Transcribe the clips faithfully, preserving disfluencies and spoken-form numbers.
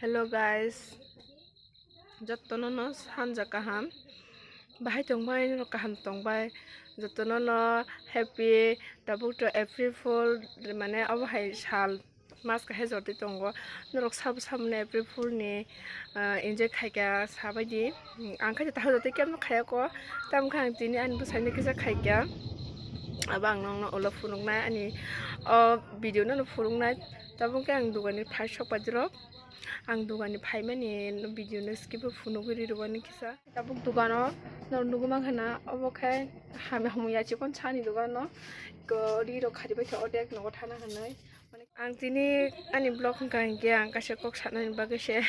Hello guys, jotono no sanja kaham, bahai tongbai, norok kaham tongbai, jotono no happy tabuk to April Fool, mane obo hai sal mas kahai jordi tongo, norok sabo sabo no April Fool ni, ah, enjoy khaika sabaidi, ang khe tahai jordi kebo khayako, tamo khe ang tini ani bwsai no kisa khaika, abo ang nokno ulo phunuknai ani o video no phunuknai, tabuk khe ang dugani phai sok pai dirok. Ang dugani phaimani video no skip bo phunugwi ri rwani kisa. Tabuk dugano norok nugwi mankha na, obo khe hamya hamya chikon sani dugano. Ko ri rok khari bai khe odek nogo thana hinwi. Ang tini ani vlog wngkha hinkhe ang kaisa kok sanani bagwi se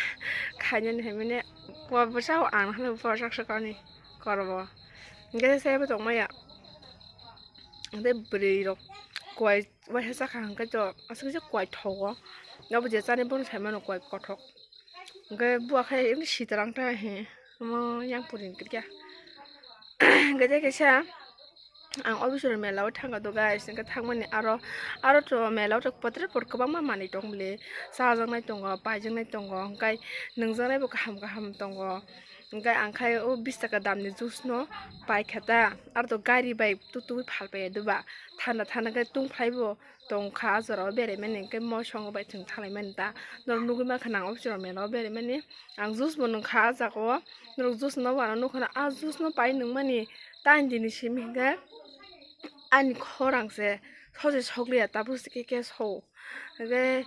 khainani hinmani. Bo bwsao ang hwnwi bwsaksa kani korbo. Hinkhe se bo tongmaya. Tei bwrwi rok kowai waisa chakha hwnkhe to aswk kisa kowai thogo. Abo je chani bono sai mano kowai kothok. Hwnkhe buwa khe emni sitarang ta he omo yang pori hwnkhe kya. Hwnkhe tei kaisa ang office rok mela o thangkha do guys, hwnkhe thangmani aro, aro to mela o to potre por kwbangma manwi tong bwle, chajaknai tongo, paijaknai tongo, hwnkhe nwngjaknai bo kaham kaham tongo. Hwnkhe ang khai o bish taka damni juice no paikha ta, aro to gari bai tutugwi phalpaiya doba, thanda thanda khe tungphai bo tongkha, ah jora o beraimani hwnkhe mosong bai chwng thanglaimani ta, norok nugwi mankha na ang office rok mela o beraimani, ang juice bo nwngkha ah jaga o, norok juice no wano nukha na, ah juice no pai nwngmani ta ani dini simi hwnkhe ani khorang se sose sokliya tabuk se khe khe so hwnkhe.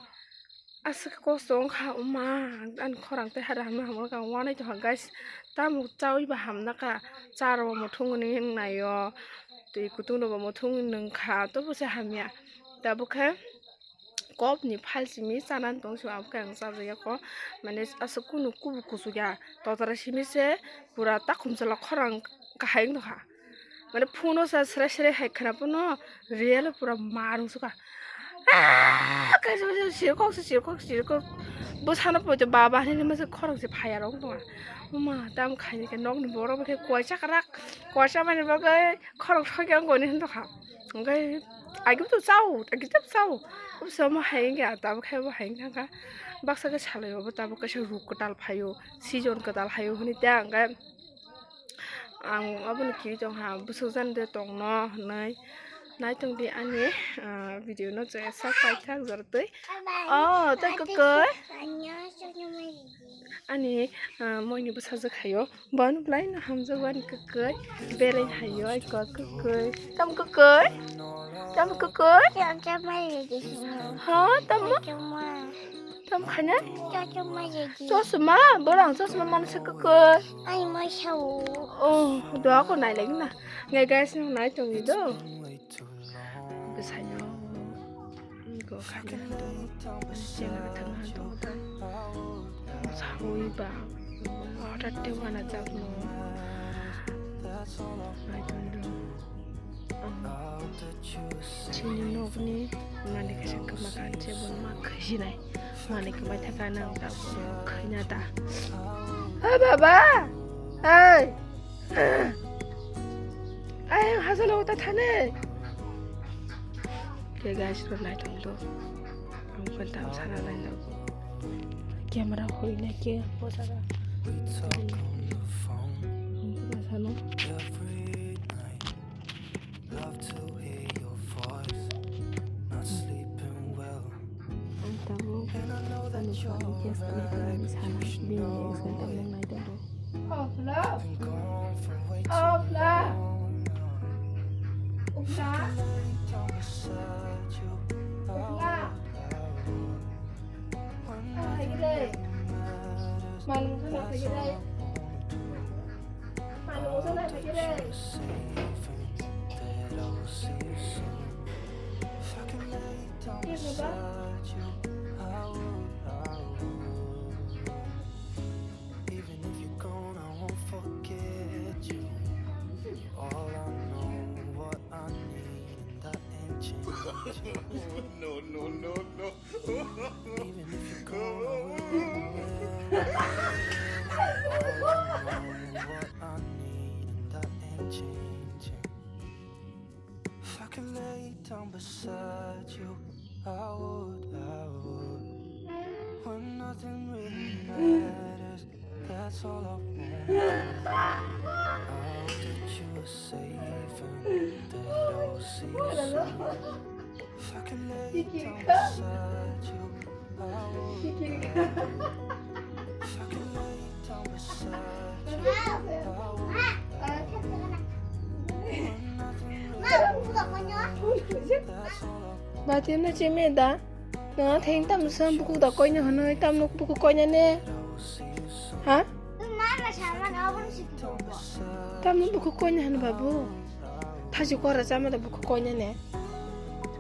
Aswk kosto wngkha wngma, ani khorang tei hada hamya hamya wngkha, wanai tongkha guys. Tamo chaui ba hamnakha, cha rokbo muthungwi nungnaio, twi kutung rokbo muthungwi nungkha, tobo se hamya. Tabukhe kokni phalsimi chanani tong sio, abokhe ang chajakya kok, mane aswk kunu kubu kuchukya, totara simi se pura takhumsala khorang kahai wngtongkha. Mane phone o sa srai srai hai khna phano real o pura mar wng sukha. Ah, kaisa kaisa sirkok se sirkok sirkok. Bwsano poito baba hinwi masa khorang se phaiya rok wng tongkha. Uma tam khaini khe nokni borok bai khe kwaisa kwrak kwaisa mani bagwi khorang sokya wng goni hin tongkha. Hwnkhe agibw to chao agibw to chao. Bwsa omo hai wngya tabuk khe bo hai wng thangkha. Baksa khe salai bo tabuk kaisa ruk kwtal phaio season kwtal phaio hinwi tei hwnkhe. Ang obono kiui tongkha, bwswk jani de tongno hinwi. Naitong di ani, ah, video no je sak paithak jora twi. Oh, tei kwkwi. Ani, ah, moini bwsajwk haio. Bono belai no hamjak ani kwkwi. Berai haio ai kok kwkwi. Tamo kwkwi? Tamo kwkwi? Ha, tamo? Tam khaina? Chosma? Borang chosma mansa kwkwi. Ai ma sao. Oh, doa ko nai lagi na. Ngai guys, nung nai tong ni do. Bwsaino. Go khaina do. Chena thang han tong ta. Sawi ba. Ora te wana jak no. Nai tong do. Chini nokni malik kaisa kwma kanse bo ma khasinai. Malik kwbai thaka nang ta bo khaina ta. Ha baba! Hey! Ay, hasalo ta thane. Ke guys, ro nai tong do. Ang pun tam sana nai do. Camera hoi na ke bo sana. Ang pun sana. Love to hear your voice. Not sleeping well. Ang tabuk, ano ko ang guest ano ko ang sana, bini ex ang tabuk nai tabuk. Been gone for way too long. Late on beside you. When nothing really matters, that's all I wanna do. No, no, no, no. Even if you're gone, I will be there. All I know, what I need, and that ain't changing. If I could lay down beside you, I would, I would. When nothing really Bati na cheme da. Na theng tam sam bukuk da koina hano tam nuk bukuk koina ne. Ha? Tam nuk bukuk koina hano babu. Thaji kora chama da bukuk koina ne.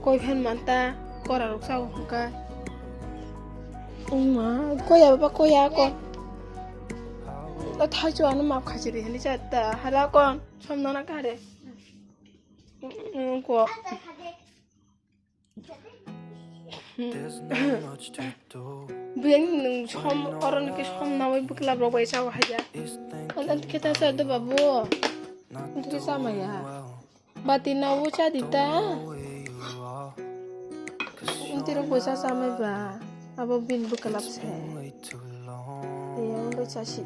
Koi phan manta kora rok sao hwnkha. Uma koya baba koya kon. Da thaji ano map khajiri hani cha da hala kon. Som nana kare. Ko. Bini nwng som oro niki som nawi bwklap rok bai chao haiya. Ang khe ta cha do babu. Ang khe cha maya. Bati nawo cha di ta. Ang tiro bo cha cha mai ba. Abo bini bwklap se. Iya, ang bai cha si.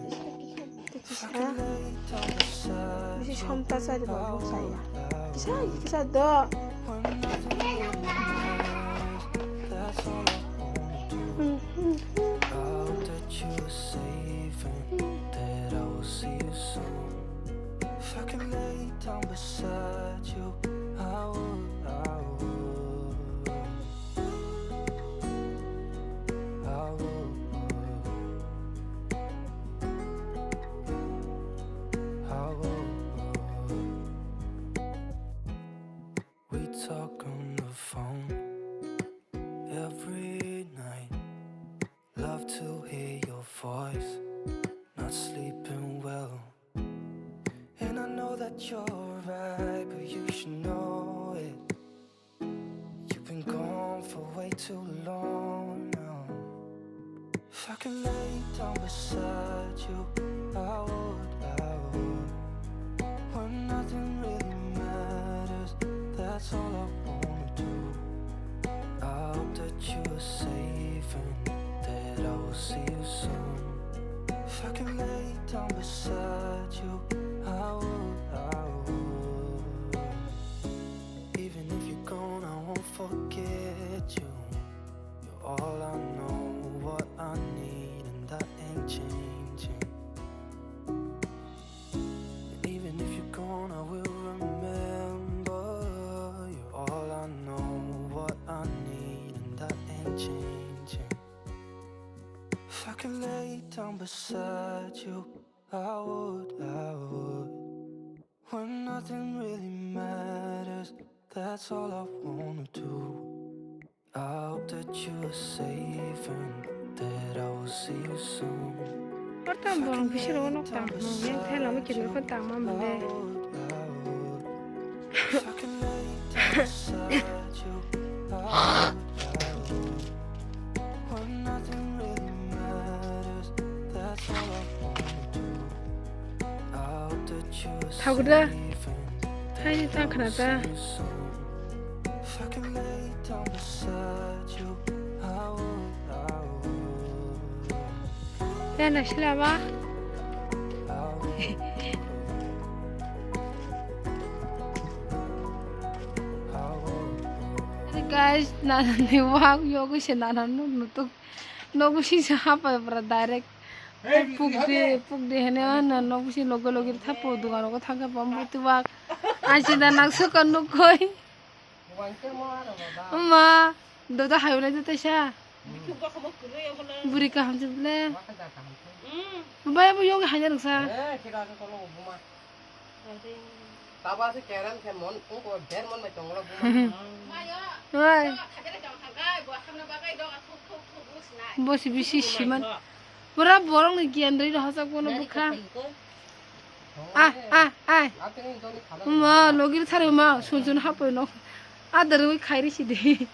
Bisi somta chari ba bo chaya. Kisa, kisa do. We talk on the phone every night. Love to hear your voice. Not sleeping well. And I know that you're right, but you should know it. You've been gone for way too long now. If I could lay down beside you, I would, I would. When nothing really matters, that's all I wanna do. I hope that you are safe and that I will see you soon. If I could lay down beside you, I would, I would. Even if you're gone, I won't forget you. You're all I know, what I need, and that ain't changing. And even if you're gone, I will remember. You're all I know, what I need, and that ain't changing. If I could lay down beside you, I would, I would. When nothing really matters, that's all I wanna do. I hope that you are safe and that I will see you soon. Or tam borong bisi rogo nok tam no, yang thai lama kiri ko tam ma mele. If I can lay down beside you, I would, I would. When nothing really matters, that's all I wanna do. Thaguda. Hai, ta khna ta. Ya, na sila ba. Guys, na ni wak yogo se na na no nutuk. Nogo sisa hapa bra direct. Puk de, puk de hene na nogo si loge loge thapo dugan rogo thangka bambu tuwak. Aisi da nang suka nukoi. Ma, dodo hayo lai dodo sa. Buri kaham se ble. Bai bo yogi hanya ruksa. Taba se kerem se mon, ungko der mon bai tonglo buma. Oi. Bosi bisi siman. Pura borok ni giyan doi rohajak bono bukha. Ah, ah, ah. Ma, logir thare ma, sun sun hapoi no. Adar wi khairi si de.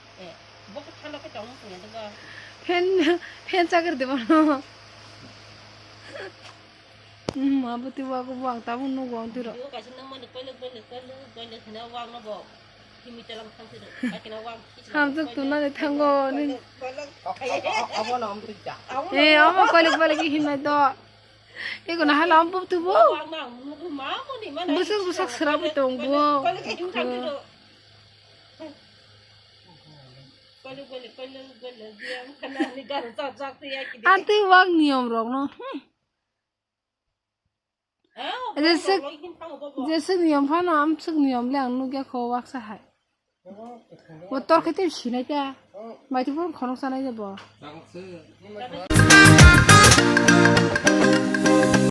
Pen, pen chakar de bono. Hmm, abo tei wago bo ang tabuk nugo ang tiro. Yo, kaisa nang mani koilek, koilek, koilek, koilek hina wang no bo. Himi telang thang tiro. Kaisa na wang. Hamjak tunani thango ni. Koilek, koilek. Abo na amtui ja. Eh, abo koilek, koilek hinai do. Ego na hala ambo tu bo. Busuk busuk serabi tong bo. Ante wak niyom rok no. Hmm. Jesuk, jesuk niyom phano, amsuk niyom le ang nukya kho waksa hai. Bo tor khe tei sinai ta. Mai tu phano khorok sanai de bo.